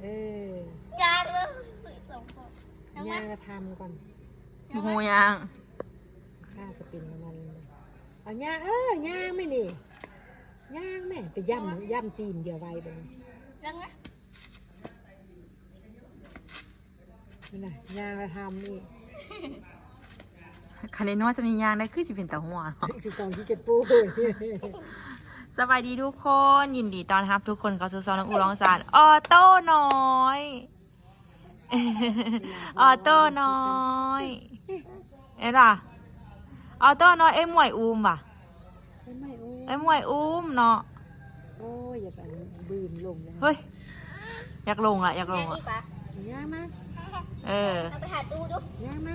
ເອີ ຍ່າງເລີຍ ສຸຍສອງຄົນ ຍ່າງ ຍ່າງແລ້ວທຳກ່ອນ ບໍ່ຮູ້ຍ່າງ ຖ້າຈະເປັນອັນນັ້ນ ເອົາຍ່າງ ເອີ ຍ່າງແມ່ນີ້ ຍ່າງແມ່ ໄປຢ້ຳ ຢ້ຳຕີນຢ່າໄວບັດນີ້ ຍັງນະ ນີ້ນະ ຍ່າງແລ້ວທຳອີກ ຄັນນ້ອຍໆ ຈະມີຍ່າງໄດ້ ຄືຊິເປັນຕາຫົວເນາະ ຄືກອງຂີ້ເກັບປູ ສະບາຍດີທຸກຄົນ ຍິນດີຕ້ອນຮັບທຸກຄົນເຂົ້າສູ່ຊ່ອງນ້ອງອູ້ຮ້ອງສານ ອໍໂຕ້ນ້ອຍ ອໍໂຕ້ນ້ອຍ ເຫັນບໍ່? ອໍໂຕ້ນ້ອຍ ເອີຍ ໝວຍອູ້ມຫວາ? ເອີຍ ໝວຍອູ້ມ ເອີຍ ໝວຍອູ້ມເນາະ ໂອ້ຍ ຢາກອັນ ບືນລົງເລີຍ ເຮີ້ຍ ຢາກລົງລະ ຢາກລົງລະ ຍ່າງມາ ເອີ ເຮົາໄປຫາຕູ້ດຸ ຍ່າງມາ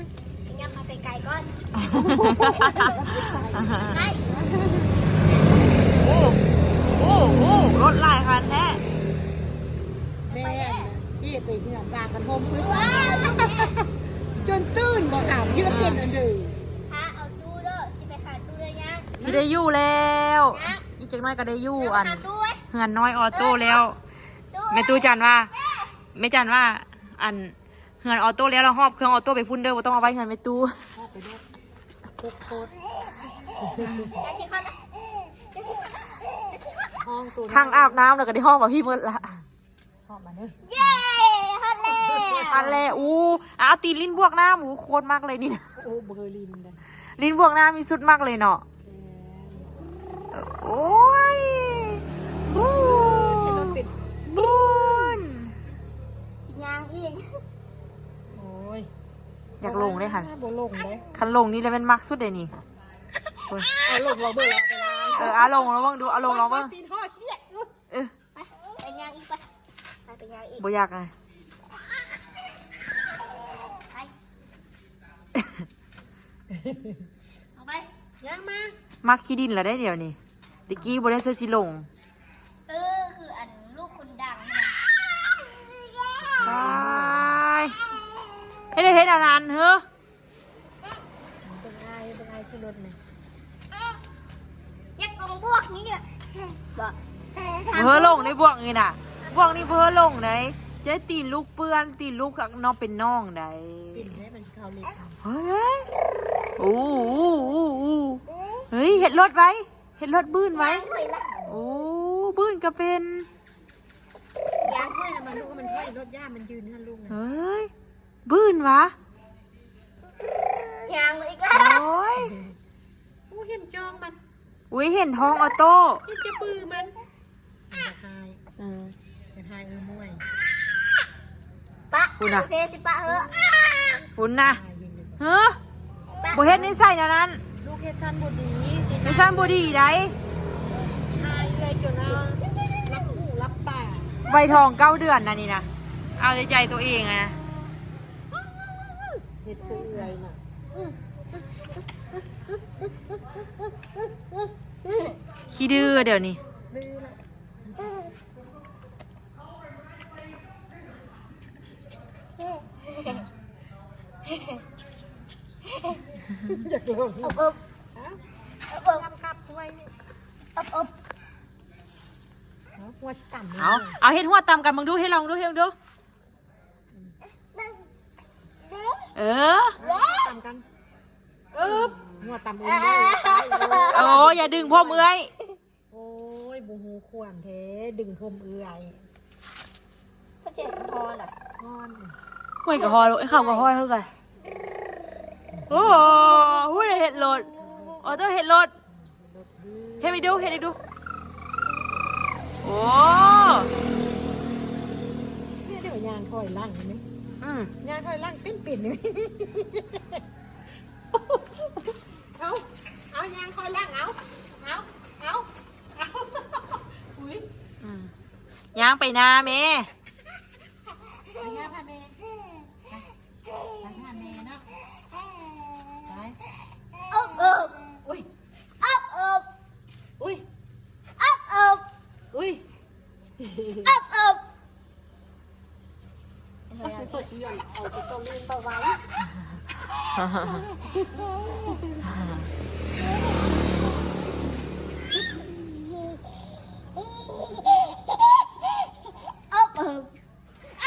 ຍ່າງມາໄກໆກ່ອນ ໄປ ໂອ້ ໂອ້ ໂອ້ ລົດຫຼາຍຄັນແທ້ ແມ່ ເຈ້ໄປເຮືອນວ່າກັນໂຮມປຶກ ຈົນຕື່ນບໍ່ຖາມທີ່ວ່າເປັນອັນເດີ ຫາເອົາຕູ້ເດີ ຊິໄປຫາຕູ້ໄດ້ຍັງ ຊິໄດ້ຢູ່ແລ້ວ ອີກຈັກໜ້ອຍກໍໄດ້ຢູ່ ອັນ ເຮືອນນ້ອຍອໍໂຕ້ແລ້ວ ຕູ້ ແມ່ຕູ້ຈັນວ່າ ແມ່ຈັນວ່າ ອັນ ເຮືອນອໍໂຕ້ແລ້ວ ລະຫອບເຄື່ອງອໍໂຕ້ໄປພຸ້ນເດີ ບໍ່ຕ້ອງເອົາໄວ້ເຮືອນແມ່ຕູ້ ຫອບໄປເດີ ໂຄດ ຫ້ອງໂຕ ທັງອາບນ້ຳ ແລ້ວກໍໄດ້ຫອບມາພີ້ໝົດລະ ຫອບມາເດີ ເຢ້ ຮອດແລ້ວ ຮອດແລ້ວ ອູ້ ອ້າວ ຕີນຫຼິ້ນບວກນ້ຳ ອູ້ ໂຄດມັກເລີຍນີ້ນະ ໂອ້ ບໍ່ເຄີຍຫຼິ້ນເດ້ ຫຼິ້ນບວກນ້ຳນີ້ສຸດມັກເລີຍເນາະ ໂອ້ຍ ບູນ ບູນ ຊິຍ່າງອີກ ໂອ້ຍ ຢາກລົງເດ້ຫັ້ນ ບໍ່ລົງເດ້ ຄັນລົງນີ້ແຫຼະແມ່ນມັກສຸດເດ້ນີ້ ເອົາລົງລອງເບິ່ງ ເອີ ເອົາລົງລອງເບິ່ງດູ ເອົາລົງລອງເບິ່ງ ຕີນຫອດ ເອີ ໄປ ໄປຍ່າງອີກ ໄປ ໄປ ໄປຍ່າງອີກ ບໍ່ຢາກນະ ໄປ ເອົາໄປ ຍ່າງມາ ມັກຂີ້ດິນລະໄດ໋ດຽວນີ້ ແຕ່ກີ້ບໍ່ໄດ້ໃສ່ຊິລົງ ເອີ ຄືອັນລູກຄົນດັງຫັ້ນນະ ຕາຍ ເຮັດ ເຮັດອັນນັ້ນເຮີ ເບິ່ງອ້າຍ ເບິ່ງອ້າຍຂີ່ລົດນີ້ ຢາກລົງບວກນີ້ ບໍ່ ບໍ່ເຮີລົງໃນບວກນີ້ນະ ບວກນີ້ບໍ່ເຮີລົງໃດ໋ ຈະຕີນລູກເປື້ອນ ຕີນລູກເນາະ ເປັນນ້ອງໃດ໋ ເປັນໄດ້ມັນຊິເຂົ້າເລັກ ເຮີຍ ໂອ້ ເຮີຍ ເຮັດລົດໄວ້ ເຮັດລົດບືນໄວ້ ໂອ້ ບືນກໍເປັນ ມັນຖອຍລະມັນລູກ ມັນຖອຍລົດ ຢ້ານມັນຢືນຫັ້ນລູກ ເຮີຍ ບືນຫວາ ຍ່າງອີກແລ້ວ ໂອ້ຍ ໂອ້ ເຫັນຈອງມັນ ອຸ້ຍ ເຫັນທ້ອງອໍໂຕ້ ເຫັນຈະປືມັນ ຈະຫາຍ ເອີ ຈະຫາຍ ເອີ ມວຍ ປະ ພຸ້ນນະ ໂອເຄ ຊິປະເຮີ ພຸ້ນນະ ເຮີ ບໍ່ເຮັດນິໄສແນວນັ້ນ ລູກເຮັດຊັ້ນບໍ່ດີ ເຮັດຊັ້ນບໍ່ດີໃດ໋ ຫາຍເອື້ອຍຈົນວ່າ ລັບຫູລັບຕາ ໄວທອງເກົ້າເດືອນນະນີ້ນະ ເອົາໃຈໂຕເອງນະ ເຮັດຊື່ເອື້ອຍນະ ຂີ້ດື້ດຽວນີ້ ດື້ລະ ຢາກລົງ ອບໆ ຮະ ອບໆ ທຳຄັບຫ້ວຍນີ້ ອບໆ ຫົວຊິຕ່ຳ ເອົາ ເອົາເຮັດຫົວຕ່ຳກັນເບິ່ງດູ ເຮັດລອງດູ ເຮັດລອງດູ ເອີ ເອີ ຕ່ຳກັນ ເອີ ຫົວຕ່ຳເອີ ໂອ້ ຢ່າດຶງຜົມເອື້ອຍ ໂອ້ຍ ບໍ່ຮູ້ຄວາມແທ້ ດຶງຜົມເອື້ອຍ ເຂົາເຈັບຄໍລະ ຮ້ອນ ຫ້ວຍກໍຮ້ອນ ເຂົາກໍຮ້ອນຄືກັນ ໂອ້ ຜູ້ໃດເຮັດລົດ ອໍໂຕ້ເຮັດລົດ ເຮັດໃຫ້ດູ ເຮັດໃຫ້ດູ ໂອ້ ນີ້ເດ ຍ່າງຖອຍຫຼັງເຫັນໄໝ ອືມ ຍ່າງຖອຍຫຼັງເປັນໆ ເອົາ ເອົາ ຍ່າງຖອຍຫຼັງ ເອົາ ເອົາ ເອົາ ເອົາ ອຸ້ຍ ອືມ ຍ່າງໄປໜ້າແມ່ ໄປຫາແມ່ ໄປຫາແມ່ເນາະ ໄປ ອຶບ ອຶບ ອຸ້ຍ ອຶບ ອຶບ ອຸ້ຍ ອຶບ ອຶບ ອຸ້ຍ ອຶບ ອຶບ ເອົາໄປເອົາໄປເອົາໄປເອົາໄປເອົາໄປ ອຶບ ອຶບ.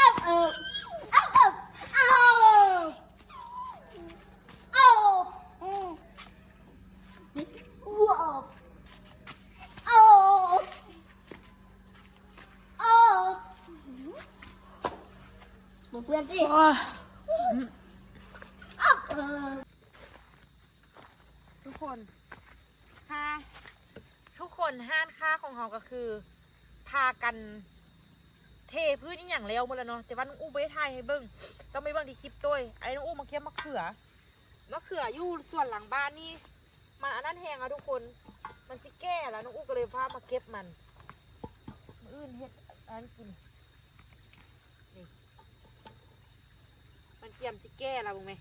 ເພື່ອນຕິ ທຸກຄົນ ຮາ ທຸກຄົນ ຮ້ານຄ້າຂອງເຮົາກໍຄື ພາກັນເທພື້ນອີ່ຫຍັງແລ້ວໝົດແລ້ວເນາະ ແຕ່ວ່ານ້ອງອູ່ບໍ່ໄດ້ຖ່າຍໃຫ້ເບິ່ງ ຕ້ອງໄປເບິ່ງທີ່ຄລິບໂຕ້ຍ. ໄອ້ນ້ອງອູ່ມາເກັບມະເຂືອ ມະເຂືອຢູ່ສວນຫຼັງບ້ານນີ້ ມັນອັນນັ້ນແຮງອະທຸກຄົນ ມັນຊິແກ່ແລ້ວ ນ້ອງອູ່ກໍເລີຍພາມາເກັບມັນ ມື້ອື່ນເຮັດອັນນັ້ນກິນ. ນີ້ ມັນກຽມຊິແກ່ແລ້ວ ເບິ່ງແມະ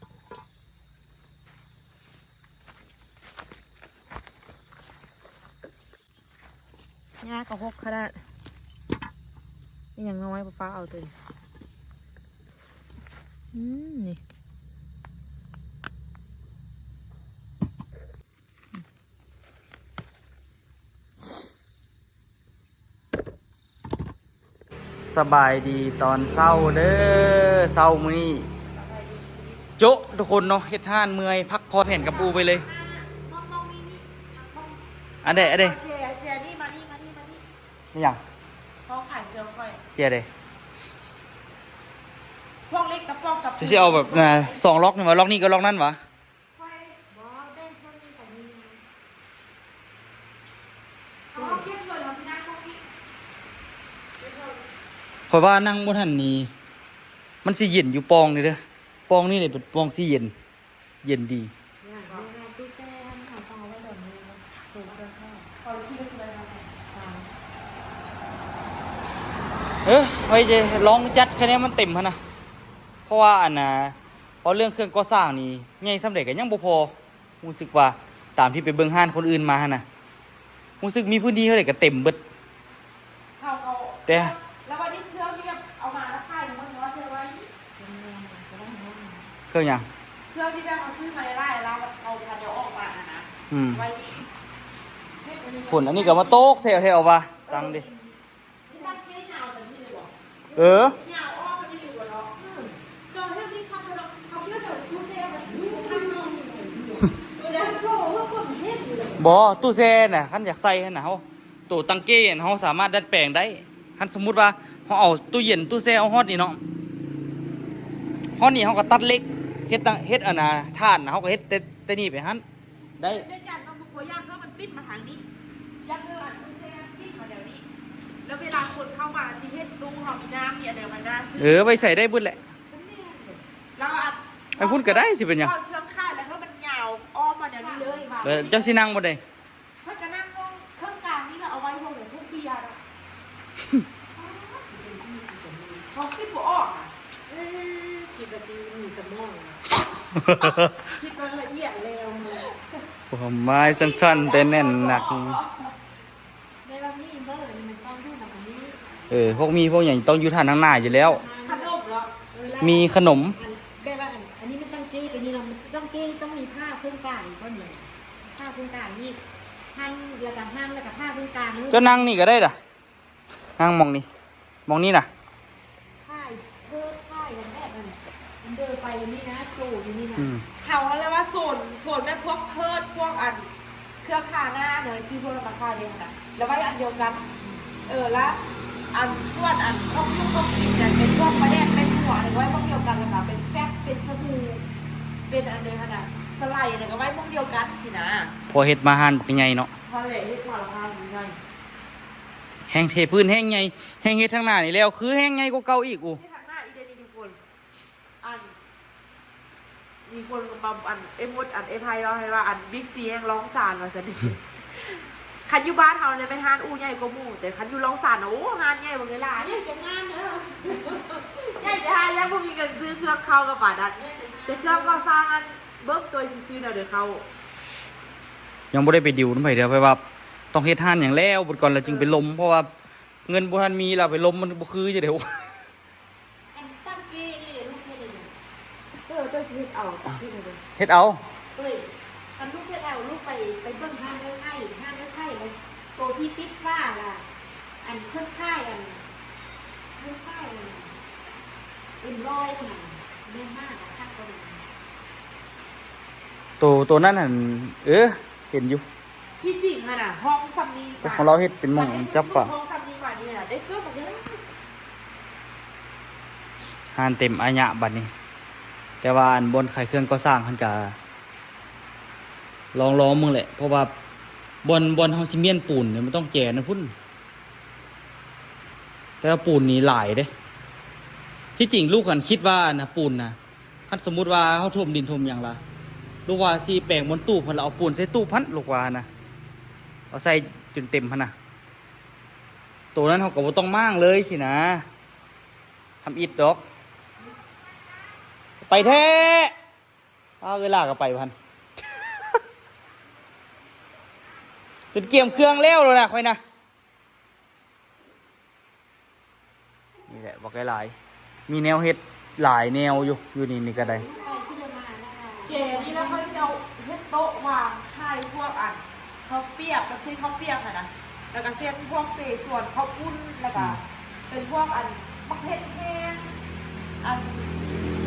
ຫຍ້າກໍຫົກຂະໜາດ. ອີ່ຫຍັງນ້ອຍ ຟ້າວເອົາຕົວນີ້ ອືມ ນີ້. ສະບາຍດີຕອນເຊົ້າເດີ ເຊົ້າມື້ນີ້ ໂຈະ ທຸກຄົນເນາະ ເຮັດຮ້ານເມື່ອຍ ພັກຜ່ອນແຜນກັບອູ່ໄປເລີຍ. ອັນໃດ ອັນໃດ ເຈ ເຈ ນີ້ ມານີ້ ມານີ້ ມານີ້ ມີຫຍັງ? ຂອງຂາຍເຄື່ອງຂ້ອຍ ເຈ ເດ ພວກເຫຼັກຕະປອກຕະປູ ຈະຊິເອົາແບບ ອ່າ ສອງລັອກນີ້ຫວາ? ລັອກນີ້ກັບລັອກນັ້ນຫວາ? ຂ້ອຍວ່ານັ່ງບ່ອນຫັ້ນນີ້ ມັນຊິເຢັນຢູ່ປ່ອງນີ້ເດີ ປ່ອງນີ້ແຫຼະເປັນປ່ອງຊິເຢັນ ເຢັນດີ. ເອີ ໄວ້ຈະລອງຈັດຄະແນນມັນເຕັມຫັ້ນນະ ເພາະວ່າອັນນ່າ ເວົ້າເລື່ອງເຄື່ອງກໍ່ສ້າງນີ້ ໃຫຍ່ສ່ຳໃດກໍຍັງບໍ່ພໍ. ຮູ້ສຶກວ່າຕາມທີ່ໄປເບິ່ງຮ້ານຄົນອື່ນມາຫັ້ນນະ ຮູ້ສຶກມີພື້ນທີ່ເທົ່າໃດກໍເຕັມເບິດ. ເຮົາເອົາ ແຕ່ ແລ້ວບັດນີ້ເຄື່ອງທີ່ແບບເອົາມາແລ້ວຂາຍ ມັນວ່າເທື່ອໄວ້ ເຄື່ອງຫຍັງ? ເຄື່ອງທີ່ແບບເຮົາຊື້ມາຫຼາຍໆ ແລ້ວເຮົາພັດເອົາອອກມາຫັ້ນນະ ອືມ ໄວ້ນີ້ ຝົນອັນນີ້ກໍມາຕົກແຊວແທ້ວ່າ ຊັງເດ. ເອີ ບໍ່ ຕູ້ແຊ່ນະ ຄັນຢາກໃສ່ຫັ້ນນະ ເຮົາ ໂຕຕັງເກຫັ້ນ ເຮົາສາມາດດັດແປງໄດ້. ຄັນສົມມຸດວ່າເຮົາເອົາຕູ້ເຢັນ ຕູ້ແຊ່ເອົາຮອດນີ້ເນາະ ຮອດນີ້ເຮົາກໍຕັດເຫຼັກ ເຮັດ ເຮັດອັນນ່າ ຖ່ານ ເຮົາກໍເຮັດແຕ່ ແຕ່ນີ້ໄປຫັ້ນ ໄດ້ ແມ່ຈັນວ່າບໍ່ຢາກໃຫ້ມັນປິດມາທາງນີ້ ຢາກໃຫ້ອັນຕູ້ແຊ່ປິດມາແນວນີ້ ແລ້ວເວລາຄົນເຂົ້າມາຊິເຫັນຕູ້ເຮົາມີນ້ຳ ມີອັນໃດມາໜ້າຊື້. ເອີ ໄວ້ໃສ່ໄດ້ເບິດແຫຼະ ແລ້ວອັນ ໄປພຸ້ນກໍໄດ້ ຊິເປັນຫຍັງ? ເຄື່ອງຂາຍແລ້ວໃຫ້ມັນຍາວອ້ອມມາແນວນີ້ເລີຍວ່າ. ເອີ ເຈົ້າຊິນັ່ງບ່ອນໃດ? ຂ້ອຍກໍນັ່ງໝ່ອງເຄິ່ງກາງນີ້ລະ ເອົາໄວ້ຫ້ອງເດີ ພວກເບຍນະ ເຮົາຄິດບໍ່ອອກອະ ເອີ ຄິດວ່າຊິມີສະໝອງ ຄິດວ່າລະອຽດແລ້ວ ຄວາມໝາຍສັ້ນໆ ແຕ່ແໜ້ນໜັກ. ແມ່ນວ່າມີບໍ່? ອັນນີ້ມັນຕ້ອງຢູ່ນຳອັນນີ້ ເອີ ພວກໝີ່ພວກຫຍັງຕ້ອງຢູ່ທາງໜ້າຢູ່ແລ້ວ. ຂະໜົມເນາະ ເອີ ມີຂະໜົມ ອັນ ແບບວ່າອັນ ອັນນີ້ມັນຕັ້ງເກໄປນີ້ເນາະ ມັນຕັ້ງເກຕ້ອງມີຜ້າເຄິ່ງກາງອີກບ່ອນໜຶ່ງ ຜ້າເຄິ່ງກາງນີ້ ຫັ້ນ ແລ້ວກໍຫັ້ນ ແລ້ວກໍຜ້າເຄິ່ງກາງ. ເຈົ້ານັ່ງນີ້ກໍໄດ້ລະ ນັ່ງໝ່ອງນີ້ ໝ່ອງນີ້ນະ ຖ່າຍເທີດຖ່າຍກັນແບບນັ້ນ ມັນເດີນໄປນີ້ນະ ໂຊຢູ່ນີ້ນະ ອືມ ເຮົາຫັ້ນລະວ່າໂຊນ ໂຊນແບບພວກເທີດ ພວກອັນ ເຄື່ອງທາໜ້າເນາະ ຊື້ພວກນັ້ນມາຂາຍເດ້ຫັ້ນນະ ແລ້ວໄວ້ອັນດຽວກັນ ເອີ ລະອັນສ່ວນອັນຂອງຢູ່ຂອງກິນນະ ເປັນພວກປາແດກແປ້ງນົວ ອັນນີ້ໄວ້ໝ່ອງດຽວກັນ ແລ້ວກໍເປັນແຟັບ ເປັນສະບູ່ ເປັນອັນໃດຫັ້ນນະ ສະໄລ ອັນນັ້ນກໍໄວ້ໝ່ອງດຽວກັນຊີ້ນະ ພໍເຮັດມາຮ້ານບັກໃຫຍ່ເນາະ ຫັ້ນແຫຼະ ເຮັດມາຮ້ານໃຫຍ່ ແຮ່ງເທພື້ນແຮ່ງໃຫຍ່ ແຮ່ງເຮັດທາງໜ້ານີ້ແລ້ວ ຄືແຮ່ງໃຫຍ່ກວ່າເກົ່າອີກ. ໂອ້ ເຮັດທາງໜ້າອີກເດ້ນີ້ທຸກຄົນ ອັນ ມີຄົນມາ ອັນ ເອຟ ມົດ ອັນ ເອຟ ໄພ ເວົ້າໃຫ້ວ່າ ອັນ ບິກຊີແຫ່ງລ້ອງຊານວ່າຊັ້ນ ຄັນຢູ່ບ້ານເຮົານີ້ແມ່ນຮ້ານອູ່ໃຫຍ່ກວ່າໝູ່ ແຕ່ຄັນຢູ່ລ້ອງຊານນະ ໂອ້ ຮ້ານໃຫຍ່ເບິ່ງຫຼາຍໆ ໃຫຍ່ແຕ່ຮ້ານເດີ ໃຫຍ່ແຕ່ຮ້ານ ຍັງບໍ່ມີເງິນຊື້ເຄື່ອງເຂົ້າກັບປານນັ້ນ ແຕ່ເຄື່ອງກໍ່ສ້າງນັ້ນ ເບິ່ງໂຕຍຊື່ໆ ແນວໃດເຂົ້າ ຍັງບໍ່ໄດ້ໄປດິວນຳໃຜເທື່ອ ເພາະວ່າຕ້ອງເຮັດຮ້ານຫຍັງແລ້ວເບິດກ່ອນ ແລ້ວຈຶ່ງໄປລົມ ເອີ ເພາະວ່າເງິນບໍ່ທັນມີ ແລ້ວໄປລົມມັນບໍ່ຄືຈັ່ງໃດ. ອັນຕັ້ງເກນີ້ລູກເຮັດເອງ ເອີ ເຈົ້າຊິເຮັດເອົາ ເຮັດເອົາ ເອີ ຄັນລູກເຮັດເອົາ ລູກໄປ ໄປເບິ່ງຮ້ານເອື້ອຍໄຂ່ ຮ້ານເອື້ອຍໄຂ່ ແລ້ວໂຕທີ່ຕິດຝາລະ ອັນເພິ່ນຂາຍ ອັນເພິ່ນຂາຍ ອັນເອັມຮ້ອຍຫັ້ນນະ ແມ່ນມາກ ຄັກກວ່ານັ້ນ ໂຕ ໂຕນັ້ນຫັ້ນ ເອີ ເຫັນຢູ່ ທີ່ຈິງຫັ້ນນະ ຫ້ອງສ່ຳນີ້ ແຕ່ຂອງລາວເຮັດເປັນໝ່ອງຈັບຝາ ຫ້ອງສ່ຳນີ້ມານີ້ນະ ໄດ້ເຄື່ອງບັກໃຫຍ່ ຫ ງານເຕັມອາຍະບັດນີ້. ແຕ່ວ່າອັນບ່ອນຂາຍເຄື່ອງກໍ່ສ້າງຫັ້ນກະລອງໆເບິ່ງແຫຼະ ເພາະວ່າບ່ອນ ບ່ອນເຮົາຊິມ້ຽນປູນນີ້ມັນຕ້ອງແຈນະພຸ້ນ. ແຕ່ວ່າປູນນີ້ຫຼາຍເດ້. ທີ່ຈິງລູກຫັ້ນຄິດວ່າອັນນະ ປູນນະ ຄັນສົມມຸດວ່າເຮົາຖົມດິນຖົມຫຍັງລະ ລູກວ່າຊິແປງບ່ອນຕູບຫັ້ນລະ ເອົາປູນໃສ່ຕູບຫັ້ນ ລູກວ່ານະ ເອົາໃສ່ຈົນເຕັມຫັ້ນນະ. ໂຕນັ້ນເຮົາກໍບໍ່ຕ້ອງມ້າງເລີຍຊີ້ນະ ທຳອິດດອກ. ໄປແທ້. ອ້າວ ເອື້ອຍຫຼ້າກໍໄປບໍ່ທັນ ຈົນກຽມເຄື່ອງແລ້ວໂລດນະຂ້ອຍນະ. ນີ້ແຫຼະ ບັກຫຼາຍໆ ມີແນວເຮັດຫຼາຍແນວຢູ່ ຢູ່ນີ້ນີ້ກໍໄດ້. ເຈນີ້ລະ ຂ້ອຍຊິເອົາເຮັດໂຕະວາງຂາຍພວກອັນເຂົ້າປຽກ ແບບເສັ້ນເຂົ້າປຽກຫັ້ນນະ ແລ້ວກໍເສັ້ນພວກເສສວນ ເຂົ້າປຸ້ນ ແລ້ວກໍ ອືມ ເປັນພວກອັນໝາກເຜັດແຫ້ງ ອັນ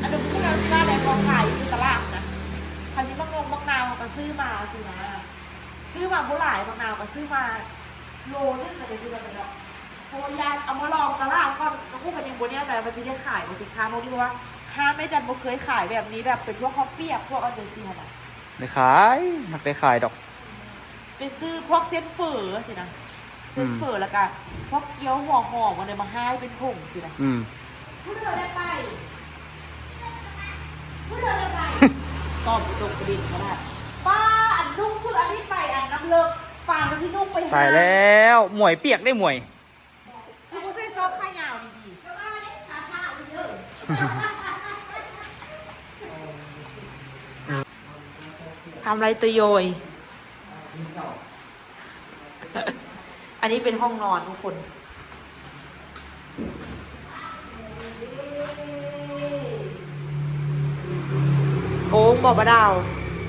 ອັນດຽວນີ້ລະ ທີ່ວ່າໄດ້ເຂົາຂາຍຢູ່ຕະຫຼາດນະ. ຄັນມີໝາກນົງໝາກນາວ ເຮົາກໍຊື້ມາຊີ້ນະ ຊື້ມາບໍ່ຫຼາຍ ໝາກນາວກໍຊື້ມາໂລໜຶ່ງກໍໄດ້ຄືກັນແຫຼະ. ເພາະວ່າຢ້ານເອົາມາລອງຕະຫຼາດກ່ອນ ກໍຄືເພິ່ນຍັງບໍ່ແນ່ໃຈວ່າຊິໄດ້ຂາຍບໍ່ສິນຄ້າພວກນີ້ ເພາະວ່າຮ້ານແມ່ຈັນບໍ່ເຄີຍຂາຍແບບນີ້ ແບບເປັນພວກເຂົ້າປຽກ ພວກອັນຈັ່ງຊີ້ຫັ້ນນະ. ໄດ້ຂາຍ ມັກໄດ້ຂາຍດອກ. ເປັນຊື້ພວກເສັ້ນເຝີຊີ້ນະ ເສັ້ນເຝີ ອືມ ແລ້ວກະພວກກ່ຽວຫົວຫອມ ອັນໃດມາຮ້າຍເປັນຜົງຊີ້ນະ. ອືມ ຜູ້ເດີໄດ້ໄປ ຜູ້ເດີໄດ້ໄປ ຕອບບໍ່ຕົງປະເດັນຂະໜາດ. ປ້າ ອັນນຸ່ງຊຸດອັນນີ້ໄປອັນນ້ຳເລິກ ປານທີ່ນຸ່ງໄປຫາ ຕາຍແລ້ວ ໝວຍປຽກໄດ້ໝວຍ. ຄືບໍ່ໃສ່ຊອກຂາຍາວດີໆ ທຳໄລໂຕໂຍຍ. ອັນນີ້ເປັນຫ້ອງນອນທຸກຄົນ. ໂອ້ ບໍ່ ປ້າດາວ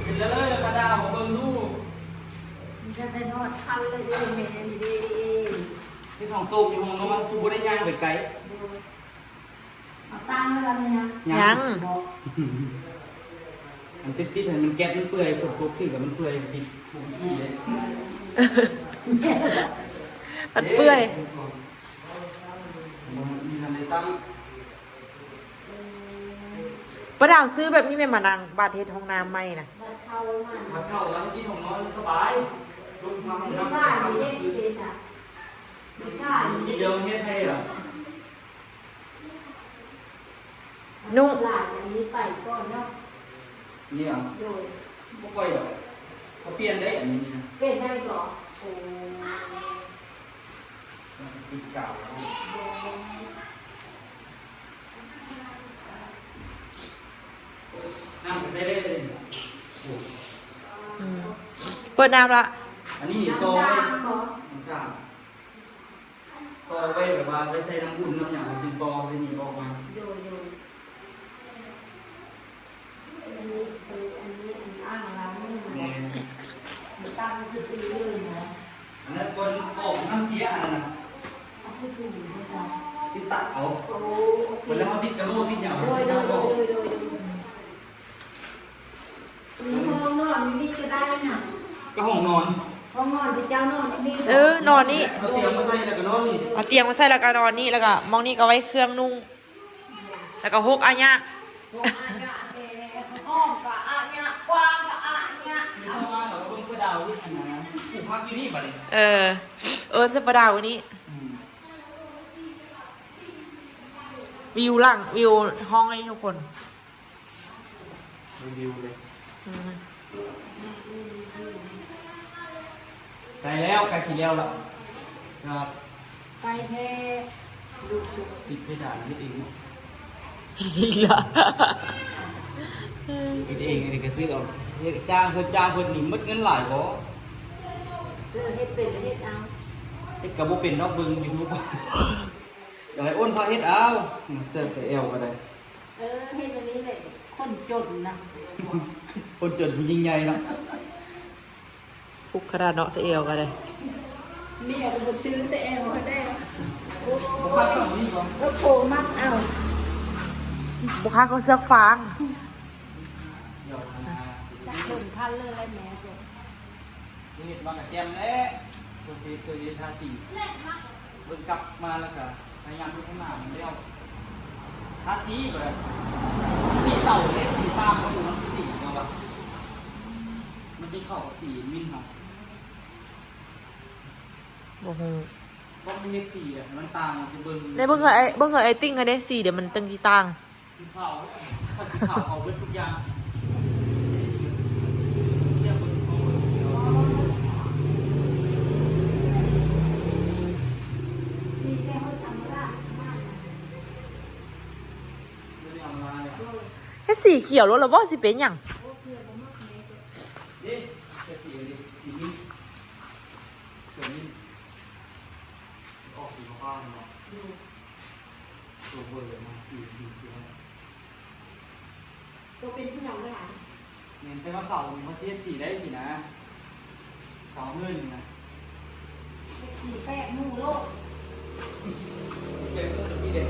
ເປັນແລ້ວເລີຍປ້າດາວ ເບິ່ງດູ. ມັນຈະໄດ້ນອນຄັນເລີຍເດີແມ່ ນີ້ເດ້. ເຮັດຫ້ອງໂຊມຢູ່ຫ້ອງນອນ ຄືບໍ່ໄດ້ຍ່າງໄປໄກ. ເອົາຕັ້ງໄວ້ແລ້ວແມ່ນຍັງ? ຍັງ ຍັງ. ບໍ່ ອັນປິດໆ ໃຫ້ມັນແກັດມັນເປື່ອຍ ຝົນຕົກຖືກແລ້ວມັນເປື່ອຍ ຕິດ ມັນເປື່ອຍ. ປ້າດາວຊື້ແບບນີ້ແມ່ນມານັ່ງ ບາດເຮັດຫ້ອງນ້ຳໃໝ່ນະ. ບັດເຖົ້າມາ ບັດເຖົ້າແລ້ວກິນຫ້ອງນອນສະບາຍ ລົງມາຫ້ອງນ້ຳ ໃຊ້ເຮັດເດຊະ ໃຊ້ເຮັດ ດຽວເຮັດໃຫ້ລະ. ນຸ່ງ ຫຼາຍອັນນີ້ໄປກ່ອນເນາະ. ນີ້ຫວາ? ໂດຍ ບໍ່ຄ່ອຍດອກ ເຂົາປ່ຽນໄດ້ອັນນີ້ນະ. ປ່ຽນໄດ້ບໍ່? ໂອ້ ຕິດກາວແລ້ວ. ນ້ຳໄປເລີຍ. ໂອ້ ອືມ ເປີດນ້ຳລະ. ອັນນີ້ຕໍ່ໄວ້ ນ້ຳສ້າງບໍ່? ນ້ຳສ້າງ ຕໍ່ໄວ້ແບບວ່າໄວ້ໃສ່ນ້ຳອຸ່ນນ້ຳຫຍັງ ມັນຈຶ່ງຕໍ່ໃສ່ນີ້ອອກມາ. ໂດຍ ໂດຍ. ອັນນີ້ ເອີ ອັນນີ້ ອັນອ່າງລ້າງມື. ແມ່ນ ມັນຕັ້ງຄືຕີເລີຍນະ. ອັນນັ້ນບ່ອນອອກນ້ຳເສຍອັນນັ້ນນະ. ເອົາຄືຖືເດ້ອະ? ຕິດຕັດເອົາ. ໂອ້ ໂອເຄ. ເວລາເຮົາຕິດກະໂຫຼຕິດຫຍັງ ໂດຍ ຕິດ ໂດຍ ເອົາອອກ. ໂດຍ ໂດຍ ໂດຍ. ມີຫ້ອງນອນຢູ່ນີ້ກໍໄດ້ນະ. ກໍຫ້ອງນອນ ຫ້ອງນອນທີ່ເຈົ້ານອນຢູ່ນີ້. ເອີ ນອນນີ້. ເອົາຕຽງມາໃສ່ແລ້ວກໍນອນນີ້. ເອົາຕຽງມາໃສ່ແລ້ວກໍນອນນີ້ ແລ້ວກໍໝ່ອງນີ້ກໍໄວ້ເຄື່ອງນຸ່ງ ແລ້ວກໍຫົກອາຍະ. ຫົກອາຍະແທ້ ອ້ອມກໍອາຍະ ກວ້າງກໍອາຍະ. ເອົາມາແລ້ວກໍເບິ່ງກະດາວຢູ່ຫັ້ນນະ ປູກຜັກຢູ່ນີ້ບັດນີ້. ເອີ ເອີ້ນໃສ່ປະດາວນີ້. ອືມ ວິວຫຼັງ ວິວຫ້ອງນີ້ທຸກຄົນ. ໄດ້ວິວເລີຍ. ອືມ ໃກ້ແລ້ວ ໃກ້ຊິແລ້ວລະ. ກໍ ໄປແທ້ ລູກ ຕິດເພດານເຮັດເອງເນາະ. ອີກລະ ເຮັດເອງ ອັນນີ້ກໍຊື້ເອົາ ເຮັດຈ້າງເພິ່ນ ຈ້າງເພິ່ນນີ້ໝົດເງິນຫຼາຍບໍ່? ເອີ ເຮັດເປັນກໍເຮັດເອົາ. ເຮັດກໍບໍ່ເປັນດອກ ເບິ່ງຢູທູບ. ຢາກໃຫ້ໂອນພາເຮັດເອົາ ເສື້ອໃສ່ແອວກໍໄດ້. ເອີ ເຮັດອັນນີ້ແຫຼະ ຄົນຈົນນະ ຄົນຈົນຜູ້ຍິ່ງໃຫຍ່ເນາະ. ທຸກຂະໜາດເນາະ ສະແອວກໍໄດ້. ເມຍກໍບໍ່ຊື້ສະແອວກໍໄດ້. ໂອ້ຍ ບໍ່ຄັກກໍມີບໍ່? ເອີ ໂພມັກເອົາ ບໍ່ຄັກກໍເສືອກຟາງ. ເບິ່ງຄັນເລີຍແຫຼະແມ່. ເຮັດມາກະແຈ່ມແຫຼະ ໂຊເຟ ໂຊເຟທາສີ. ເບິ່ງກັບມາແລ້ວກະພະຍາຍາມເຮັດໃຫ້ໜ້າມັນແລ້ວ. ທາສີບໍ່ໄດ້ ສີເສົາເດ້ ສີຕາງເຂົາຢູ່ນຳສີຫຍັງວະ ມັນຊິເຂົ້າກັບສີມິນເຮົາ ບໍ່ຮູ້ ເພາະມັນເຮັດສີແບບໃຫ້ມັນຕ່າງ ມັນຈະເບິ່ງ ໄດ້ເບິ່ງເອີ ເບິ່ງເອີໄອ້ຕິ່ງຫັ້ນເດ້ ສີດຽວມັນຈັ່ງຊິຕ່າງ ກິນເຂົ້າ ກິນເຂົ້າເຂົ້າເບິດທຸກຢ່າງ ເຮັດສີຂຽວໂລດລະບໍ່ ຊິເປັນຫຍັງ? ເດ້ ເຮັດສີອັນນີ້ ສີນີ້ ຕົວນີ້ ອອກສີຟ້າເນາະ ໂຕເບີນມາ ສີ ສີຂຽວ ໂຕເປັນຜູ້ນຳເດີ ແມ່ນ ແຕ່ວ່າເສົານີ້ເຂົາຊິເຮັດສີໄດ້ຊີ້ນະ ເສົາເຮືອນນີ້ນະ ເຮັດສີແປກໝູ່ໂລດ ສີແປກໝູ່ ສີແດງ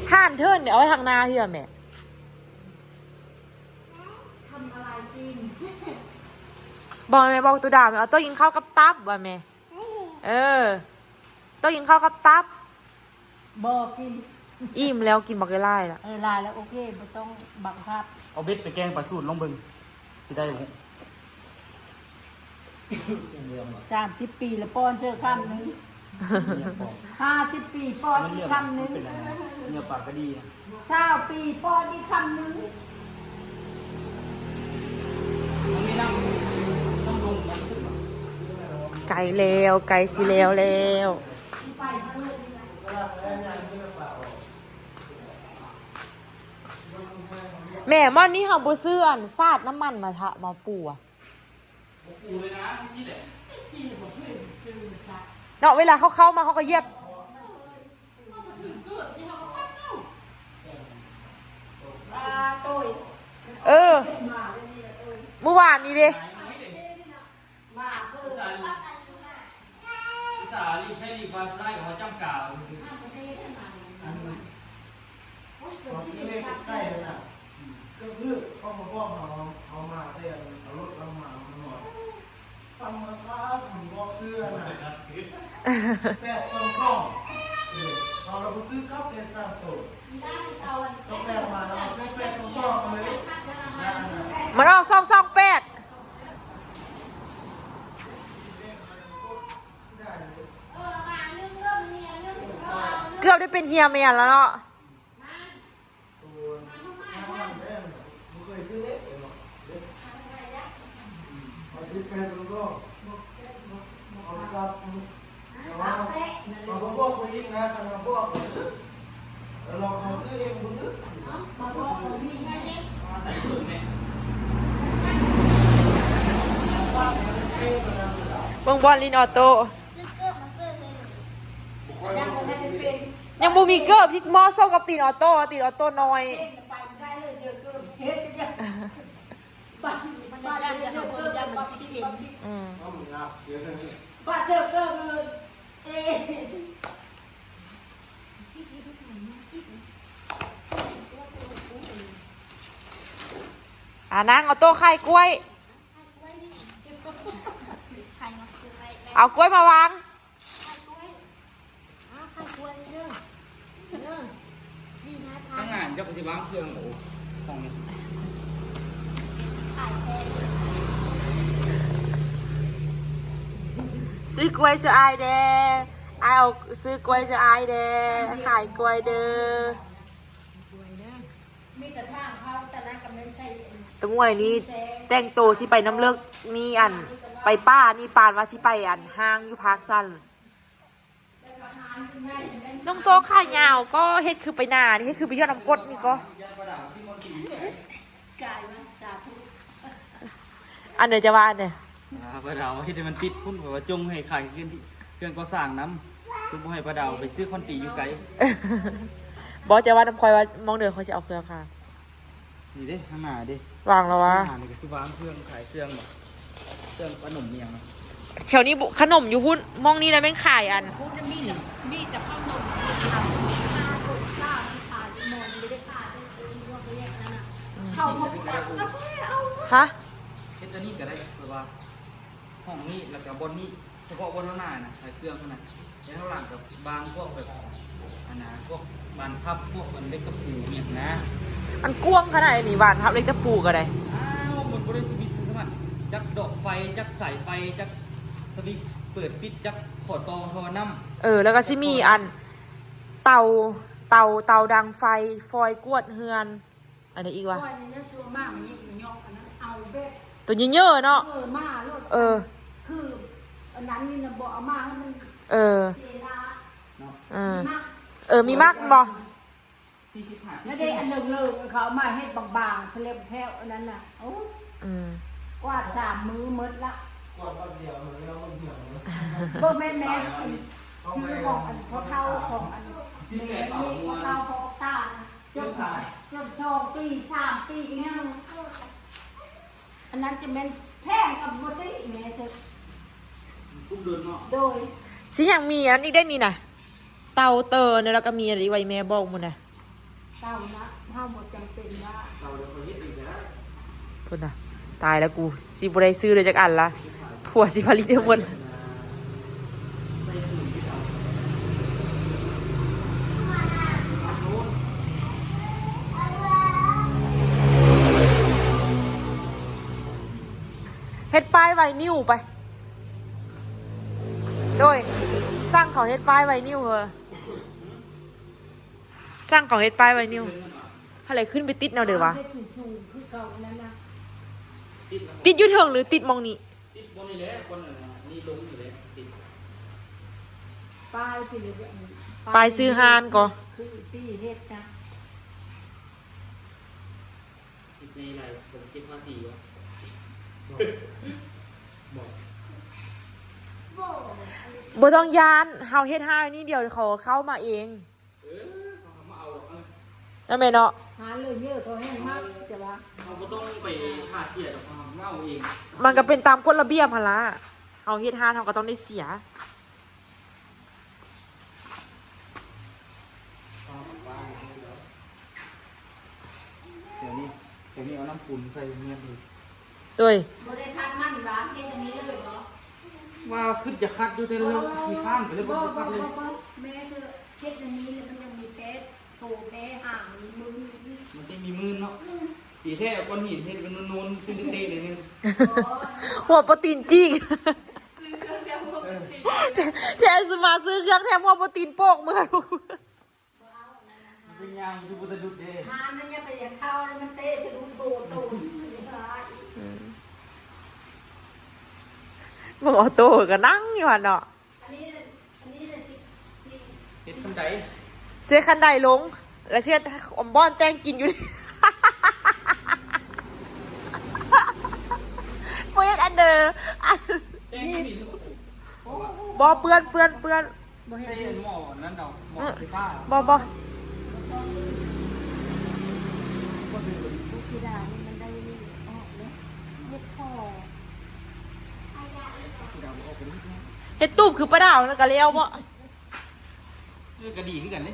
ຖ່ານເທີນເດ ເອົາໄວ້ທາງໜ້າເທື່ອແມ່ ທຳອະໄລກິນ ບອກແມ່ ບອກຕູດາວແມ່ ເອົາໂຕກິນເຂົ້າກັບຕັບວ່າແມ່ ເອີ ໂຕກິນເຂົ້າກັບຕັບ ບໍ່ກິນ ອີ່ມແລ້ວ ກິນບັກຫຼາຍໆລະ ເອີ ຫຼາຍແລ້ວ ໂອເຄ ບໍ່ຕ້ອງບັງຄັບ ເອົາເບັດໄປແກງປາສູດລອງເບິ່ງ ຊິໄດ້ບໍ່? ສາມສິບປີລະປ້ອນເທື່ອຄຳໜຶ່ງ ຫ້າສິບປີປ້ອນອີກຄຳໜຶ່ງ ເນື້ອປາກະດີນະ ຊາວປີປ້ອນອີກຄຳໜຶ່ງ ໃກ້ແລ້ວ ໃກ້ຊິແລ້ວແລ້ວ ແມ່ ມື້ນີ້ເຮົາບໍ່ຊື້ອັນສາດນ້ຳມັນມາທະ ມາປູອະ ບໍ່ປູເລີຍນະ ນີ້ແຫຼະ ເນາະ ເວລາເຂົາເຂົ້າມາເຂົາກໍຢຽບ ເອີ ມື້ວານນີ້ເດ້ ສາລີໃຊ້ລີກວ່າສຸດທ້າຍກໍມາຈ້ຳກາວ ເຂົາຊື້ເລກໃກ້ຫັ້ນນະ ກໍຄືເຂົາມາບອກເຮົາ ເຮົາມາແຕ່ເອົາລົດເຮົາມາ ມັນນອນ ຟັງມາຄັກ ມັນບອກຊື່ຫັ້ນນະ ແປດສອງສອງ ເອີ ເຮົາລະບໍ່ຊື້ກັບເລກສາມໂຕ ກໍແປດມາ ເຮົາຊື້ແປດສອງສອງເລີຍ ມັນອອກສອງສອງແປດ ເກືອບໄດ້ເປັນເຮຍແມ່ນລະເນາະ. ໂອ້ຍ ບໍ່ເຄີຍຊື້ເດ້ເນາະ ເດ້ ເອົາສິບແປດໂລ ເອົາກັບ ເອົາ ເອົາບໍ່ບອກໄປອີກນະ ຄັນວ່າບອກ ແລ້ວລອງເອົາຊື້ເອງເບິ່ງເດີ ເບິ່ງບອນຫຼິ້ນອອໂຕ້ ຍັງບໍ່ມີເກີບທີ່ເໝາະສົມກັບຕີນອອໂຕ້ ຕີນອອໂຕ້ນ້ອຍ ອືມ ອ່າ ນາງເອົາໂຕ້ຂາຍກ້ວຍ ເອົາກ້ວຍມາວາງ ຂ້າງໜ້າເຈົ້າກໍຊິວາງເຄື່ອງ ໂອ້ ຂອງນີ້ ຊື້ກ້ວຍຊ່ວຍອ້າຍແດ່ ອ້າຍເອົາ ຊື້ກ້ວຍຊ່ວຍອ້າຍແດ່ ຂາຍກ້ວຍເດີ. ຕາໝວຍນີ້ແຕ່ງໂຕຊິໄປນ້ຳເລິກ ມີອັນໄປປ່ານີ້ ປານວ່າຊິໄປອັນຫ້າງຢູ່ພາກຊັ້ນ ນຸ່ງໂຊງຂາຍາວກໍເຮັດຄືໄປນານີ້ ເຮັດຄືໄປຢອດນ້ຳກົດນີ້ກໍ ອັນໃດຈະວ່າອັນໃດ ອ່າ ປ້າດາວເຮັດໃຫ້ມັນຕິດພຸ້ນ ເພາະວ່າຈົ່ງໃຫ້ຂາຍເຄື່ອງ ເຄື່ອງກໍ່ສ້າງນຳ ຄືບໍ່ໃຫ້ປ້າດາວໄປຊື້ຄອນຕີຢູ່ໄກ ບໍ່ ຈະວ່ານຳຂ້ອຍວ່າມອງເດີນຂ້ອຍຊິເອົາເຄື່ອງຂາຍ ນີ້ເດ້ ຂ້າງໜ້າເດ້ ວາງແລ້ວວະ ຂ້າງໜ້ານີ້ກໍຊິວາງເຄື່ອງຂາຍເຄື່ອງ ເຄື່ອງຂະໜົມອີ່ຫຍັງນະ ແຖວນີ້ບຸ ຂະໜົມຢູ່ພຸ້ນ ໝ່ອງນີ້ລະແມ່ນຂາຍອັນ ພຸ້ນມີແຕ່ ມີແຕ່ຂະໜົມ ຮະ ເຮັດອັນນີ້ກໍໄດ້ ແບບວ່າຫ້ອງນີ້ ແລ້ວກໍບ່ອນນີ້ ສະເພາະບ່ອນໜ້ານະ ຂາຍເຄື່ອງຫັ້ນນະ ແລ້ວທາງຫຼັງກໍວາງພວກແບບ ອັນນະ ພວກບານພັບ ພວກເຫຼັກຕະປູຫຍັງນະ. ອັນກວ້າງຂະໜາດນີ້ ບານພັບເຫຼັກຕະປູກໍໄດ້. ອ້າວ ມັນບໍ່ໄດ້ສະວິດສະໝັດ ຈັກດອກໄຟ ຈັກສາຍໄຟ ຈັກສະວິດເປີດປິດ ຈັກຂໍ້ຕໍ່ທໍ່ນ້ຳ. ເອີ ແລ້ວກໍຊິມີອັນເຕົາ ເຕົາ ເຕົາດັງໄຟ ຟອຍກວດເຮືອນ. ອັນໃດອີກວະ? ຂ້ອຍນີ້ນະ ຊວນມາກມັນຍັງຍອກອັນນັ້ນ ເອົາແບບ ໂຕເຍີະໆເນາະ. ເອີ ມາໂລດ ເອີ ຄືອັນນັ້ນນີ້ນະ ບໍ່ເອົາມາໃຫ້ມັນ ເອີ ເສຍລາເນາະ. ເອີ ມີໝາກ ເອີ ມີໝາກບໍ່? ສີ່ສິບ ຫ້າສິບ ແລ້ວເດ້ ອັນເລີກໆ ເຂົາເອົາມາເຮັດບາງໆ ເພລບແພ້ວ ອັນນັ້ນນະ. ໂອ້ ອືມ ກວາດສາມມື້ໝົດລະ ກວາດວັນດຽວ ມື້ລະມື້ດຽວ. ບໍ່ແມ່ນແມ່ ຊື້ຂອງອັນພໍ່ເຖົ້າ ຂອງອັນແມ່ນີ້ ພໍ່ເຖົ້າພໍ່ຕາ ຈົນ ຈົນສອງປີ ສາມປີກໍຍັງ ອັນນັ້ນຈະແມ່ນແພງກັບບໍ່ຕິແມ່ເຊີ ກຸ້ມເດີນເນາະ. ໂດຍ ຊິຍັງມີອັນອີກໄດ້ນີ້ນະ ເຕົາເຕີນ ແລ້ວກໍມີອັນອີກໄວ້ແມ່ບອກໝູ່ນະ. ເຕົານະ ເຮົາບໍ່ຈຳເປັນວ່າ ເຕົາແລ້ວກໍເຮັດເອງກໍໄດ້. ພຸ້ນນະ ຕາຍແລ້ວ ກູຊິບໍ່ໄດ້ຊື້ເລີຍຈັກອັນລະ ຜົວຊິຜະລິດໃຫ້ໝົດ. ເຮັດປ້າຍໄວນິວໄປ ໂດຍ ສັ່ງເຂົາເຮັດປ້າຍໄວນິວເຮີ ສັ່ງເຂົາເຮັດປ້າຍໄວນິວ. ຫັ້ນແຫຼະ ຂຶ້ນໄປຕິດແນວໃດວະ? ເຮັດສູງໆຄືເກົ່ານັ້ນນະ. ຕິດຢູ່ເທິງ ຫຼື ຕິດໝ່ອງນີ້? ຕິດບ່ອນນີ້ແຫຼະ ບ່ອນອັນນີ້ລົງນີ້ແຫຼະ ຕິດ ປ້າຍທີ່ເຮັດ ປ້າຍຊື່ຮ້ານກໍ ຄືທີ່ເຮັດນະ. ຕິດໃນລາຍ ເກັບພາສີວະ? ບໍ່ ບໍ່ຕ້ອງຢ້ານ ເຮົາເຮັດຮ້ານນີ້ດຽວ ເຂົາເຂົ້າມາເອງ. ເອີ ເຂົາມາເອົາດອກ ນັ້ນແມ່ນເນາະ. ຫາເລີຍເຍອະ ເຂົາແຮ່ງມາກ ແຕ່ວ່າເຮົາບໍ່ຕ້ອງໄປຫາເສຍດອກ ເຂົາມາເອົາເອງ. ມັນກໍເປັນຕາມກົດລະບຽບຫັ້ນລະ ເຮົາເຮັດຮ້ານ ເຮົາກໍຕ້ອງໄດ້ເສຍ. ດຽວນີ້ ດຽວນີ້ເອົານ້ຳປຸນໃສ່ເຮືອນອີກ. ໂດຍ ບໍ່ໄດ້ຄັດມັນຫວາ? ເຮັດອັນນີ້ເລີຍບໍ່? ວ່າຄິດຈະຄັດຢູ່ ແຕ່ລະຂີ້ຄ້ານ ກໍເລີຍບໍ່ຄັດເລີຍ. ບໍ່ ບໍ່ ບໍ່ ແມ່ເທີ ເຮັດອັນນີ້ແລ້ວມັນຍັງມີແປດໂຕແປຫາງມື ມັນຈະມີມືນເນາະ. ອືມ ຕີແທ້ເອົາກ້ອນຫີນເຮັດເປັນນູນໆ ຈຶ່ງໄດ້ເຕະໜ້ອຍໜຶ່ງ. ຫົວໂປຣຕີນຈິກ ແທ້ຊິມາຊື້ເຄື່ອງແຖມຫົວໂປຣຕີນໂປກເມືອ. ມັນເປັນຫຍັງຄືບໍ່ສະດຸດເດ້? ຫານນັ້ນຢ່າໄປຢາກເຂົ້າ ມັນເຕະສະດຸດໂຕໂຕ. ອືມ ເບິ່ງອອໂຕ້ກໍນັ່ງຢູ່ຫັ້ນເນາະ. ອັນນີ້ ອັນນີ້ນະຊິ ຊິເຮັດຂັ້ນໄດ ເຮັດຂັ້ນໄດລົງ ແລ້ວຊິເຮັດບ່ອນແຕ່ງກິນຢູ່ນີ້. ບໍ່ເຮັດອັນເດີ ອັນ ແຕ່ງຢູ່ນີ້ ບໍ່ ເປື້ອນ ເປື້ອນ ເປື້ອນ. ບໍ່ເຮັດ ໃສ່ໝໍ້ນັ້ນດອກ ໝໍ້ ອືມ ໄຟຟ້າ. ບໍ່ ບໍ່ ເຮັດຕູບຄືປາດາວນັ້ນກະແລ້ວບໍ່? ເອີ ກະດີຄືກັນເດ້.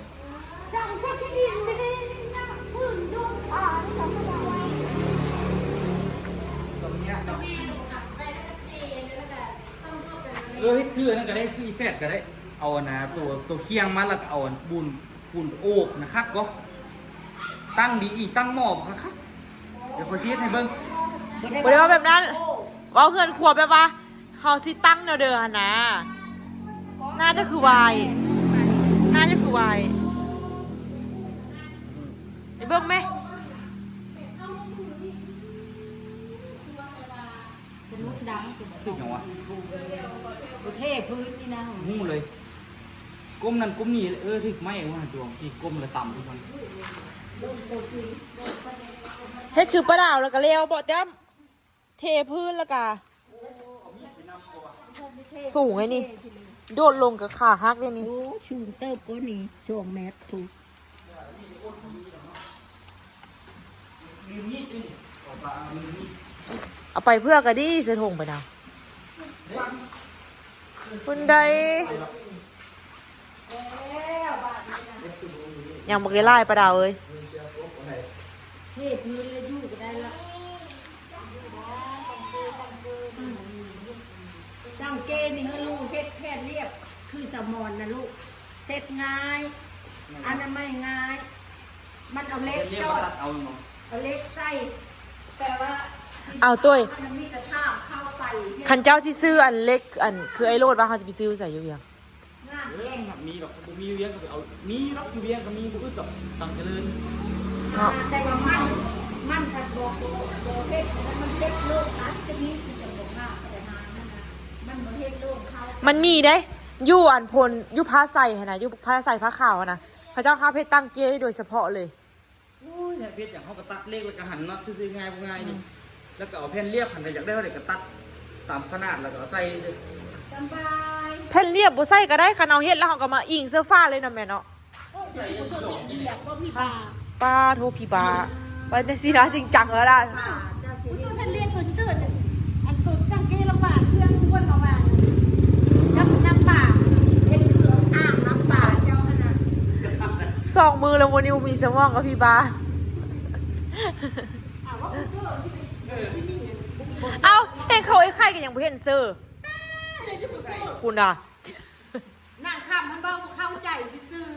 ເອີ ເຮັດຄືອັນນັ້ນກະໄດ້ ຄືອີແຟດກະໄດ້. ເອົາອັນນະ ໂຕ ໂຕຄຽງມາ ແລ້ວກໍເອົາອັນປູນ ປູນໂອບນະ ຄັກກໍ ຕັ້ງດີອີກ ຕັ້ງໝໍ້ຄັກໆ. ດຽວຂ້ອຍຊິເຮັດໃຫ້ເບິ່ງ. ບໍ່ໄດ້ ບໍ່ໄດ້ເວົ້າແບບນັ້ນ ເວົ້າເຮືອນຄົວແບບວ່າ ເຮົາຊິຕັ້ງແນວເດີຫັ້ນນະ. ໜ້າຈະຄືວາຍ ໜ້າຈະຄືວາຍ. ໄປເບິ່ງແມ. ສະດຸດດັງ ຄືຫຍັງວະ? ເທພື້ນນີ້ນະ ຮູ້ເລີຍ. ກົ້ມນັ້ນກົ້ມນີ້ ເອີ ຖືກໄມ້ວ່າດວງທີ່ກົ້ມແລ້ວຕຳຄືກັນ. ເຮັດຄືປາດາວແລ້ວກະແລ້ວບໍ່ແຕ້ມ? ເທພື້ນແລ້ວກະສູງໄອ້ນີ້ ໂດດລົງກະຂາຫັກເດ້ນີ້. ໂອ້ ສູງເຕີບກວ່ານີ້ ສອງແມັດພຸ້ນ. ເອົາໄປເພື່ອກະດີ ໃສ່ຖົງໄປນະ. ພຸ້ນໃດ ຍັງບໍ່ເຄີຍຫຼາຍປາດາວເອີຍ. ເທພື້ນແລ້ວຢູ່ກໍໄດ້ລະ. ກາງເກງນີ້ເຮີລູກເຮັດແຜ່ນລຽບຄືສະໝອນນະລູກ ເຊັດງ່າຍ. ອະນາໄມງ່າຍ ມັນເອົາເຫຼັກຈອດ ເອົາເຫຼັກໃສ່ ແຕ່ວ່າ ເອົາ ຕຸ້ຍ ມັນມີກະຖາງເຂົ້າໄປ ຄັນເຈົ້າຊິຊື້ອັນເຫຼັກ ອັນ ຄືໄອ້ໂລດວ່າເຮົາຊິໄປຊື້ຢູ່ໃສຢູ່ວຽງ? ເອີ ມັນມີດອກ ບໍ່ມີຢູ່ວຽງກໍໄປເອົາ ມີດອກ ຢູ່ວຽງກໍມີ ບໍ່ອຶດດອກ ຕັງຈະເລີນເນາະ ແຕ່ວ່າມັນ ມັນພັດບໍ່ ບໍ່ເຮັດ ມັນເຮັດໂລດ ອັນຈະມີຄືຈະບໍ່ພາໄປຫາ ມັນນະ ມັນບໍ່ເຮັດໂລດເຮົາ ມັນມີເດ້ ຢູ່ອັນໂພນ ຢູ່ພາໄຊຫັ້ນນະ ຢູ່ພາໄຊພາຂາວຫັ້ນນະ ເຂົາເຈົ້າພາເຮັດຕັ້ງເກໂດຍສະເພາະເລີຍ. ໂອ້ຍ ຢາກເຮັດຫຍັງເຮົາກໍຕັດເຫຼັກ ແລ້ວກໍຫັນນັອດຊື່ໆ ງ່າຍບໍ່ງ່າຍນີ້ ອືມ ແລ້ວກໍເອົາແຜ່ນລຽບຫັ້ນນະ ຢາກໄດ້ເທົ່າໃດກໍຕັດຕາມຂະໜາດ ແລ້ວກໍເອົາໃສ່ ສະບາຍ ແຜ່ນລຽບບໍ່ໃສ່ກໍໄດ້ ຄັນເຮົາເຮັດແລ້ວເຮົາກໍມາອີງເຊິ່ງຝາເລີຍເນາະແມ່ເນາະ. ໂອ້ຍ ຊິບໍ່ເຊື່ອແຜ່ນລຽບບໍ່ ຜີບ້າ ປ້າໂທ້ ຜີບ້າ ອືມ ວ່າຈັ່ງຊີ້ນະ ຈິງຈັງແລ້ວລະ. ຜູ້ຊ່ວຍເຮັດລຽນ ເພິ່ນຊິເຕີນ ອັນໂຕຕັ້ງເກລຳບາກ ເຄື່ອງຄວນເອົາມາ ລຳ ລຳບາກ ເຮັດຄືອ່າງລຳບາກເຈົ້າຫັ້ນນະ. ສອງມື້ແລ້ວ ມື້ນີ້ບໍ່ມີສະໝອງກັບພີ່ບາ. ເອົາ ເຫັນເຂົາໄອ້ໄຂ່ກໍຍັງບໍ່ເຫັນເຊີ ພຸ້ນນະ. ນາງຄຳມັນເວົ້າບໍ່ເຂົ້າໃຈຊື່ໆ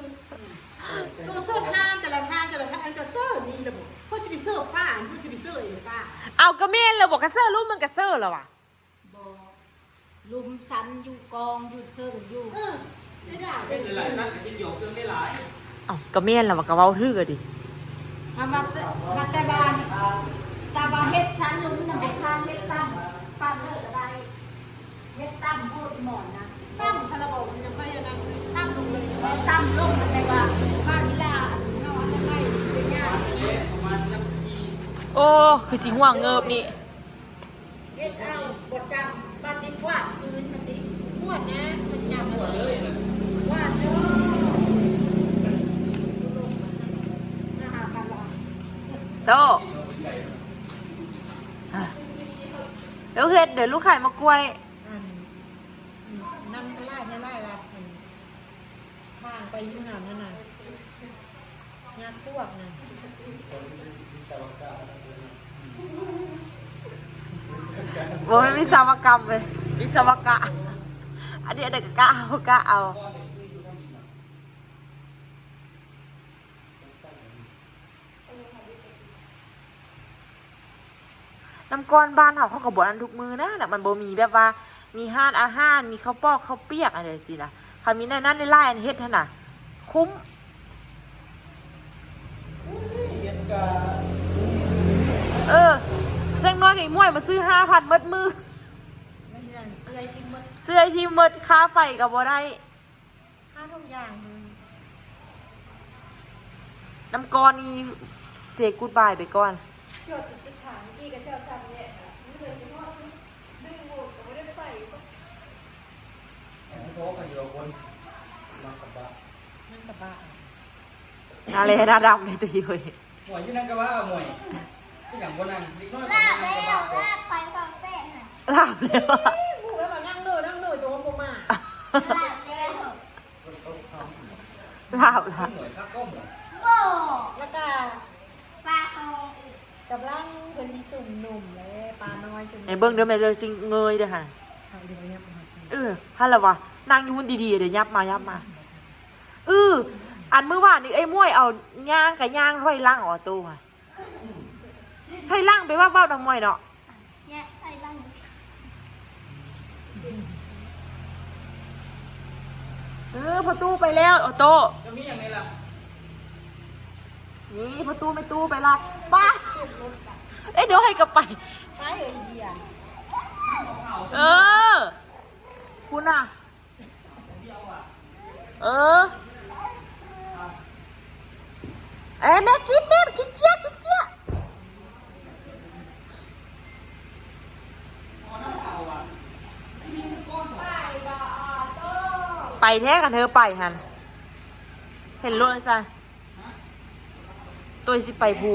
ໂຕເສີດຮ້ານແຕ່ລະຮ້ານແຕ່ລະຮ້ານ ອັນກໍເສີດນີ້ລະບໍ່ ເພິ່ນຊິໄປເສີດຟ້າ ເພິ່ນຊິໄປເສີດອີ່ຟ້າ. ເອົາ ກໍແມ່ນແລ້ວບໍ່ ກະເສີດລຸ່ມມັນກະເສີດລະຫວາ ບໍ່ ລຸ່ມຊັ້ນຢູ່ກອງຢູ່ເທິງຢູ່ ເອີ ເປັນຫຼາຍຊັ້ນກໍກິນຢອກເຄື່ອງໄດ້ຫຼາຍ. ເອົ້າ ກໍແມ່ນລະຫວາ ກໍເວົ້າຖືກອະຕິ ເອົາມາ ມາແຕ່ບ້ານ ແຕ່ວ່າເຮັດຊັ້ນຢູ່ມັນນະບໍ່ທານ ເຮັດຕັ້ງ ປັ້ນເລີຍກໍໄດ້. ເຮັດຕ່ຳໂພດໝອນນະ ຕ່ຳຄາລາບາວ ມັນຍັງໄປອັນນັ້ນ ຕ່ຳລົງເລີຍ ເອົາຕ່ຳລົງ ມັນໄດ້ວ່າ ບາດເວລານອນໄດ້ໄປເປັນຫຍັງ. ໂອ້ ຄືຊິຮ່ວງເງີບນີ້ ເຮັດເອົາບໍ່ຈຳ ບາດນີ້ກວາດພື້ນມັນນີ້ ກວາດນະ ມັນຈຳ ກວາດເລີຍນະ ກວາດເດີ ມາຫາກັນລະ ໂຕ ລູກເຮັດເດີ ລູກຂາຍໝາກກ້ວຍ. ອັນ ນຳຫຼາຍແທ້ຫຼາຍວ່າ ອັນ ທາງໄປຢູ່ຫັ້ນຫັ້ນນະ ຍາກພວກນະ ບໍ່ແມ່ນວິສະວະກຳເວີຍ ວິສະວະກະ ອັນນີ້ ອັນໃດກໍກະເອົາ ກະເອົາ. ນ້ຳກ້ອນບ້ານເຮົາ ເຂົາກໍບໍ່ອັນທຸກມື້ນະ ມັນບໍ່ມີແບບວ່າມີຮ້ານອາຫານ ມີເຂົ້າປອກເຂົ້າປຽກ ອັນໃດຊີ້ນະ ຄັນມີແນວນັ້ນຫຼາຍໆ ອັນເຮັດຫັ້ນນະ ຄຸ້ມ. ເອີ ຢ່າງໜ້ອຍກໍອີ່ໝວຍມາຊື້ຫ້າພັນໝົດມື້ ເຊື່ອຍທີ່ໝົດ ເຊື່ອຍທີ່ໝົດ ຄ່າໄຟກໍບໍ່ໄດ້. ຂ້າທຸກຢ່າງເລີຍ ນ້ຳກ້ອນນີ້ say goodbye ໄປກ່ອນ ຈອດຈຸດສຸດທ້າຍ ເມື່ອກີ້ກໍຈອດຊ້ຳແຍະ ມື້ເດີນໄປຮອດ ດຶງໂຫວດກໍບໍ່ໄດ້ໄປ ໂທກັນຢູ່ຄົນ ມັນກະບະ ມັນກະບະ ໜ້າແລໜ້າດຳເລີຍ ໂຕເອີຍ. ໝວຍຢູ່ນັ້ນກໍວ່າໝວຍ ເປັນຫຍັງບໍ່ນັ່ງ ເດັກນ້ອຍ ລາບແລ້ວ ລາບໄປເຝົ້າແຟນຫັ້ນ ລາບແລ້ວ ໝູ່ໄວ້ວ່ານັ່ງເດີ ນັ່ງເດີ ໂຕບໍ່ມາ ລາບແລ້ວ ລາບລະ ໝວຍຄັກກໍໝວຍ ບໍ່ ແລ້ວກໍປາຂອງອີກ ກຳລັງເພິ່ນຊິຊຸມນຸ່ມແລ້ວ ປານ້ອຍຊຸມ ໃຫ້ເບິ່ງເດີແມ່ເດີ ຊິເງີຍເດີຫັ້ນ ເອົາເດີ ເອີ ຫັ້ນລະຫວາ ນັ່ງຢູ່ພຸ້ນດີໆ ເດີ ຫຍັບມາ ຫຍັບມາ ອື ອັນມື້ວານນີ້ ເອີຍ ໝວຍເອົາຍ່າງກະຍ່າງຖອຍຫຼັງ ອອໂຕ້ຫະ ຖອຍຫຼັງໄປວັບໆ ນ້ອງໝວຍເນາະ ແຍກໃສ່ຫຼັງ ເອີ ພໍ່ຕູ້ໄປແລ້ວ ອອໂຕ້ ຈະມີຫຍັງໃນລະ ນີ້ພໍ່ຕູ້ແມ່ຕູ້ໄປລະ ປ້າ ເອີຍ ໂດຍກໍໄປ ໄປເອີຍ ເອີ ພຸ້ນນະ. ເອີ ເອີ ແມ່ກິນ ແມ່ກິນເຈ້ຍ ກິນເຈ້ຍ ໄປແທ້ ຄັນເທີໄປຫັ້ນ ເຫັນໂລດຊະ. ໂຕຍຊິໄປພູ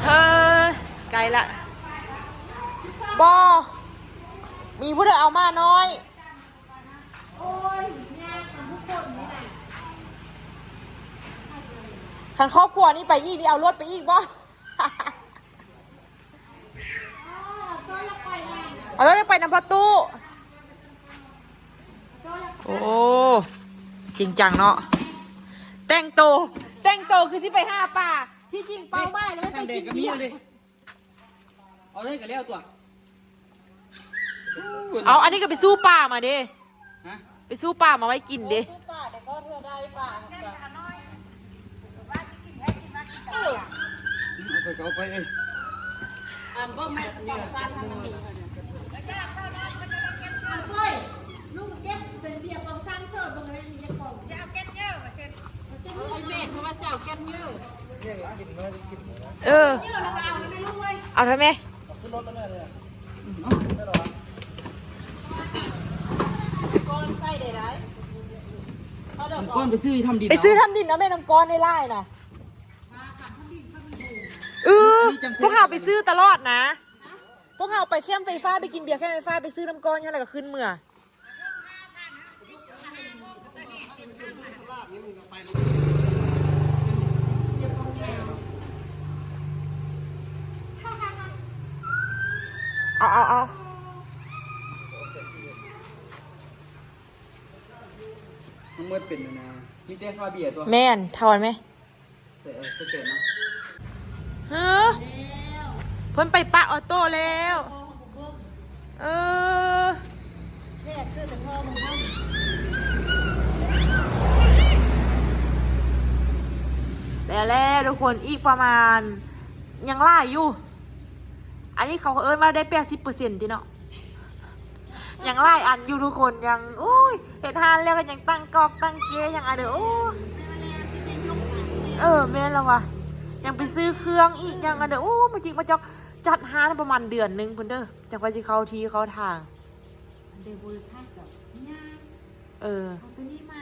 ເຮີ ໄກລະ ບໍ່ ມີຜູ້ໃດເອົາໝານ້ອຍ? ໂອ້ຍ ຍາກນຳຜູ້ຄົນນີ້ນະ. ຄັນຄອບຄົວນີ້ໄປອີກນີ້ ເອົາລົດໄປອີກບໍ່? ເອົາລົດໄປນຳພໍ່ຕູ້. ໂອ້ ຈິງຈັງເນາະ ແຕ່ງໂຕ ແຕ່ງໂຕຄືຊິໄປຫາປາ ທີ່ຈິງເປົ້າໝາຍແລ້ວແມ່ນໄປກິນເບຍ. ເອົາເລີຍກໍແລ້ວຕົວະ. ເອົາ ອັນນີ້ກໍໄປສູ້ປາມາເດ້. ຮະ? ໄປສູ້ປາມາໄວ້ກິນເດ້. ສູ້ປາ ແຕ່ກໍເທື່ອໄດ້ປາ ເອົາໄປກໍເອົາໄປເອີຍ. ອັນບໍ່ແມ່ນກອງຊານທາງນັ້ນ. ເອົາເລີຍ ລຸງເກັບເປັນເບຍກອງຊານເສີບເບິ່ງແລ້ວມີຈັກກອງ. ຊິເອົາແກັດເຢີວ່າຊັ້ນ. ເອົາແມ່ນ ເພາະວ່າຊິເອົາແກັດເຢີ. ເອີ ເຢີແລ້ວກໍເອົາແມ່ລູກເອີຍ. ເອົາເທື່ອແມ່. ນ້ຳກ້ອນໄປຊື້ທຳດິນ ໄປຊື້ທຳດິນເອົາແມ່ ນ້ຳກ້ອນໄດ້ຫຼາຍນະ. ເອີ ພວກເຮົາໄປຊື້ຕະຫຼອດນະ ພວກເຮົາໄປແຄມໄຟຟ້າ ໄປກິນເບຍແຄມໄຟຟ້າ ໄປຊື້ນ້ຳກ້ອນຫັ້ນ ແລ້ວກໍຂຶ້ນເມືອ. ເອົາ ເອົາ ເອົາ ທັງໝົດເປັນອັນນະ ມີແຕ່ຄ່າເບຍຕົວະ. ແມ່ນ ຖອນແມ. ເອີ ເພິ່ນໄປປະອໍໂຕ້ແລ້ວ. ເອີ ແລ້ວໆ ທຸກຄົນ ອີກປະມານ ຍັງຫຼາຍຢູ່. ອັນນີ້ເຂົາເອີ້ນວ່າໄດ້ແປດສິບເປີເຊັນຕິເນາະ. ຍັງຫຼາຍອັນຢູ່ທຸກຄົນ ຍັງ ໂອ້ຍ ເຮັດຮ້ານແລ້ວກໍຍັງຕັ້ງກອກຕັ້ງເກ ຍັງອັນເດີ ໂອ້ ເອີ ແມ່ນແລ້ວວ່າ ຍັງໄປຊື້ເຄື່ອງອີກ ຍັງອັນເດີ ໂອ້ ມາຈິກມາຈອກ ຈັດຮ້ານປະມານເດືອນໜຶ່ງພຸ້ນເດີ ຈັ່ງວ່າຊິເຂົ້າທີ່ເຂົ້າທາງ. ອັນເດີບໍ່ໄດ້ພັກດອກ ຍາກ ເອີ ເອົາໂຕນີ້ມາ